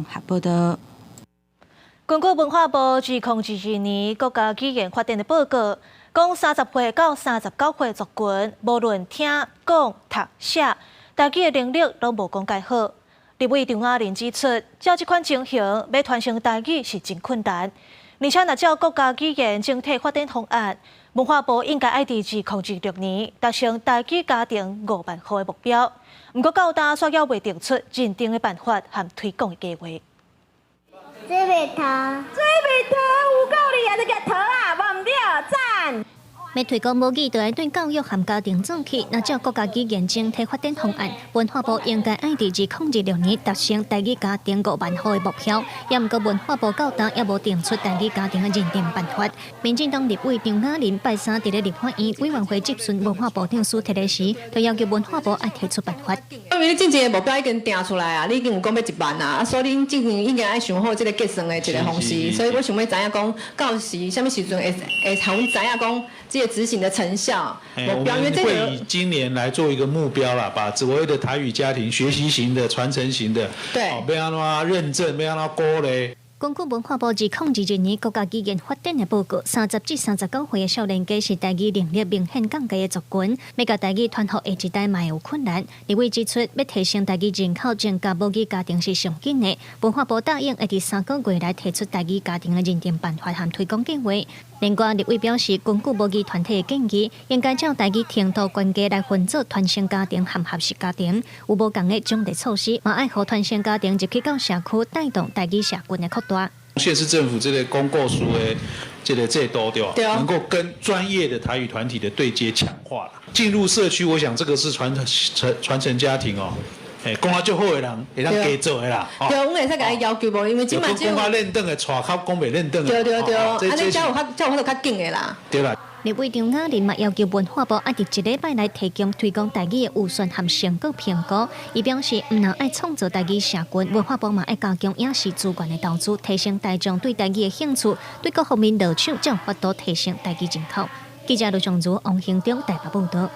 合報道。根據文化部2022年國家語言發展的報告，講30歲到39歲族群，無論聽、講、讀、寫，台語的能力攏無講蓋好。立委張亞玲指出，照這款情形，欲傳承台語是真困難。而且，若照國家語言整體發展方案，文化部應該愛佇2026年達成台語家庭5萬戶的目標。毋過到今煞猶未定出認證的辦法和推廣的計劃。水蜜桃，水蜜桃有夠厲害，這個桃啊，無毋對，讚。欲推廣母語，就愛對教育和家庭做起。若照國家語言整體發展方案，文化部應該愛佇2026年達成台語家庭5萬戶的目標。也毋過文化部到今猶無定出台語家庭的認證辦法。民進黨立委張亞玲拜三佇咧立法院委員會質詢文化部長蘇鐵雷時，就要求文化部愛提出辦法。因為你進前的目標已經定出來啊，你已經有講欲1萬啊，所以恁進前應該愛想好這個計算的一個方式。所以我想欲知影講，到時啥物時陣會會予阮知影講這個執行的成效。我們會以今年來做一個目標啦，把所謂的台語家庭學習型的、傳承型的，對，欲按怎認證，欲按怎鼓勵。根據文化部2022年國家語言發展的報告，30至39歲的少年家是台語能力明顯降低的族群，欲共台語傳予下一代嘛會有困難。立委指出，欲提升台語人口，增加母語家庭是上緊的。文化部答應會佇3個月內提出台語家庭的認證辦法和推廣計劃。另外，立委表示，根據母語團體的建議，應該照台語程度懸低來分做傳承家庭和學習家庭。有無仝的獎勵措施，嘛愛予傳承家庭入去到社區，帶動台語社群的擴大。縣市政府這個公告書的這個制度對吧？能夠跟專業的台語團體的對接強化啦。進入社區，我想這個是傳承傳承家庭哦。欸，講得足好的人，會當加做的啦。對，阮會使共伊要求無？因為這馬講較輪轉的，帶較講袂輪轉的。對對對，按呢才有較才有法度較緊的啦。對啦。立委張亞玲嘛要求文化部愛佇一禮拜內提供推廣台語的預算和成果評估。伊表示，毋但愛創造台語社群，文化部嘛愛加強影視資源的投資，提升大眾對台語的興趣，對各方面落手，才有法度提升台語人口。記者盧尚如、王興中台北報道。